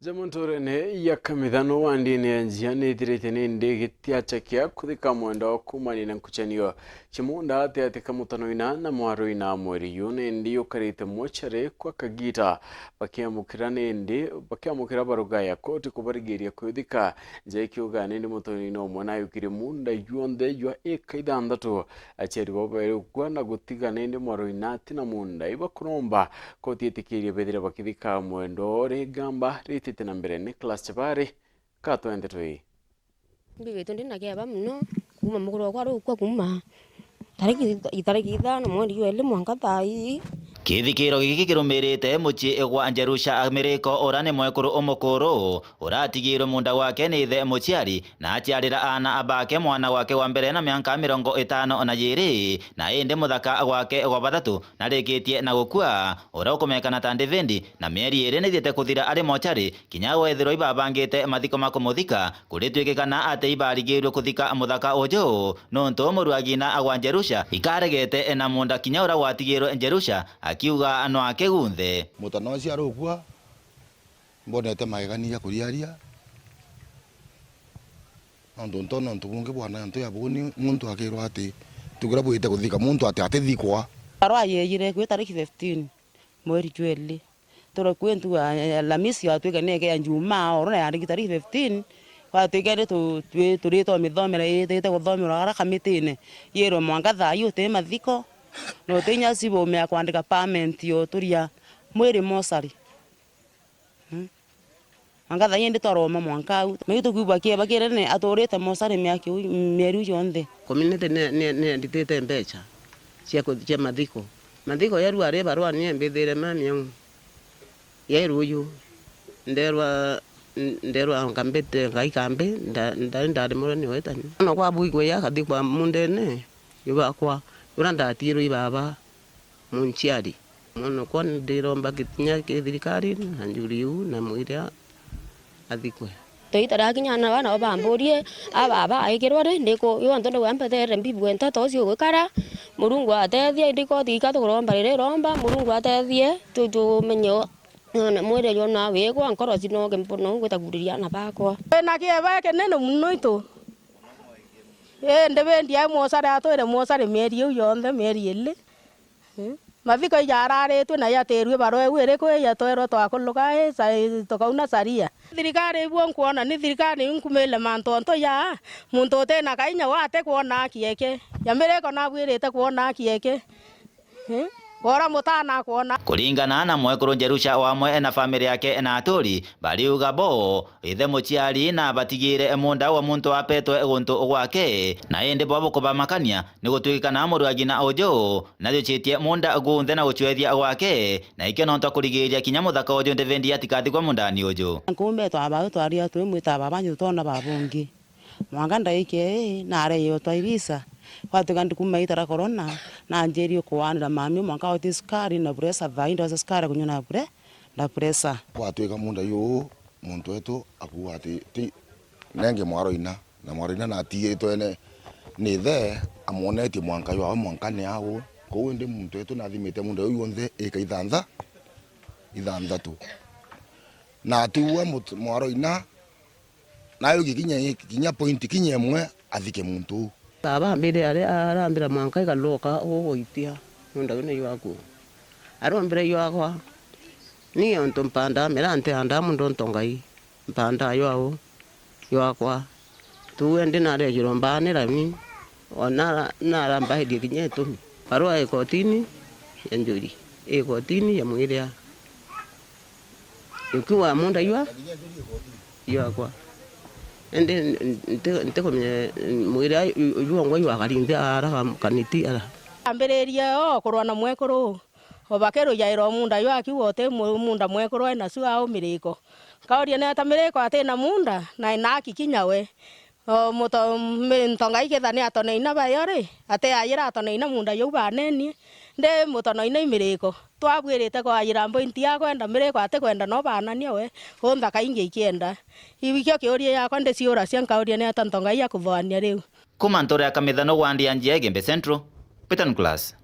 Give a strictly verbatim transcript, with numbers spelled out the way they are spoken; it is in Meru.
Nja munturene ya Kamithano wa ndini ya Njia nithirite nindi gitiacha kia kuthika mwenda wa kuumania na nkuchanio cia munda ati ati ka Mutanoina na Mwaroina mweri yu nindi ukarite mochari kwa kagita bakiamukira nindi bakiamukira baruga ya koti kubarigiria kwithika. Nja ikiuga nindi Mutanoina umwe nayukirie munda yonthe jwa ika ithanthatu. Aciari bao bairi gukua na gutiga nindi Mwaroina ati na munda ibakuromba koti itikirie bethire bakithika mwendo rigamba ritite na mbere. Nicholas Chabari, katwende twi. Mbigitwe ndi na kieba mono, kuuma mukuru wakwa arukua kuuma tariki, itariki ithano mweri jwa ili mwanka thaa ii. Kithikiro giki kirumirite mucii gwa Jerusha Miriko, ura ni mwekuru umukuru, uratigirwe munda gwake ni ithe muciari, na aciarira aana bake mwana wake wa mbere na mianka mirongo itano na jiri, na indi muthaka gwake gwa bathatu narikitie na gukua, uria ukumekana ta David, na mieri iri nithiite kuthira ari mochari, kinya gwethirwa ibabangite mathiko ma kumuthika, kuritwikikana ati ibarigirwe kuthika muthaka uju, nontu muruagina agwa Jerusha ikaregete na munda kinya uria gwatigirwe Jerusha, akiuga no ake gunthe. Mutana ucio arukua, mbonete magegania ja kuriaria, nontu ntona untu bungi bwana untu ya buni muntu akirwa ati tugira bwite kuthika muntu ati atithikwa. Barua yeyire kwi tariki fifteen mweri jwa ili. Turakua ntuku ya Alamisi, yatwika ni eke ya Njumaa, oro na yandiki tariki fifteen, gwatwika ni tu-, twi-, turitwa mithomere itite kuthomerwa ara kamitine, yirwe mwanka thaa ii uti mathiko, na uti inya cibume ya kwandika permit ya uturia mwiri mochari. Mm. Mwanka thaa ii indi twaroma mwanka au. Maitu tukwigua kieba kinene, aturite mochari miaki uu, mieri uu yonthe. Community ni, ni, ni nditite mbecha cia ku-, cia mathiko. Mathiko yeru ari barua ni mbithire mami au. Yeru uyu. Nderwa, nderwa ngambite, ngai kambi, nda-, ndari ndarimurwe ni wetani. No kwa bwigwe ya kathikwa mundene, yubakwa, ura ndatirwe ibaba. Munciari. Mwanokwa ndiromba gitinya ki thirikari na njuri iu na mwire athikwe. Tuitarakinya na bana bamburie, a baba aikirwa ri, ndiku, yonthe ndigwa mpetere mbibu nteto cio gwikara, Murungu atethie, indi koti ikatu kuromba riri romba, Murungu atethie, tu-, tumenye o-, ona mwire jona wigwa, nkoro cinoge mpono, ngwita kuriria ana bakwa. Twina kieba kinene mono itu. Indi bendi ai mochari, atwire mochari mieri iu yonthe, mieri ili. Eh? Mathiko ijararitwe na yatirue barua iu iriku ijatwerwa twakuluka, eh, sa-, tukauna saria. Thirikari ibuo nkwona ni thirikari inkumile mantu onto ya muntu utina kainya wate kwona aki eke. Ya miriko nabwirite kwona aki eke. Eh? Wora mutana akwona. Kuringana na mwekuru Jerusha wamwe na family yake na aturi, bariuga bo, ithe muciari na batigire munda wa muntu apetwe guntu gwake, na indi bo bukubamakania ni gutwikikana muruagina uju najuchitie munda gunthe na gucwethia gwake, na ikio nontu kurigiria kinya muthaka uju David atikathikwa mundani uju. Nkumbe twabau twaria twimwita baba nju twona baba ungi. Mwanka ndaike ii, nareewa twa ibisa. Gwatwika ndikuma ita ria corona, nanjirie kuanira mami mwanka oti sukari na pressure, thaa ii ndosa sukari kunywa na pre-, na pressure. Gwatwika munda yuu, muntu wetu akuuga ati ti nenge Mwaroina, na Mwaroina natiitwe ne-, ni ithe amwonetie mwanka jwawe mwanka ni au. Kou indi muntu wetu nathimite munda yuu yonthe ika ithantha-, ithanthatu. Na atiua mut-, Mwaroina, nayo gikinya, kinya point kinya imwe athike muntu uu. Baba ambire ari-, arambira mwanka igaroka uguitia munda uu ni jwaku. Arombire jwakwa, ni ontu mpanda mira ntiandaa muntu ntongai, mpanda jwau, jwakwa. Tuwe ndi narejirwo mbaanira ni, ona narambairie kinya itumi. Barua i kotini ya njuri, i kotini ya mwiria. Ukiuga munda jwa, jwakwa. Indi nti-, ntikumenya mwiria jwongwa jwakari nthi ara kaniti ara. Ambiririe o kurwa na mwekuru, o bakirujaira o munda jwa akiuga uti mu-, munda mwekuru ai nacio au miriko. Nkauria neta miriko ati na munda, na ina aki kinya we. O muto-, mi-, ntongai ketha ni atoneina bayo ri, ati ayira atoneina munda jau banenie, ndi mutonoina imiriko. Twabwirite kwayira mbointi ya kwenda miriko ati kwenda no banania we, unthaka ingi ikienda. Iu ikio kiuria yakwa ndiciuracia nkauria ni ata ntongai akuthoania riu. Kuma ntura ya Kamithano wandi ya Njia Igembe Central, Peter Nicholas.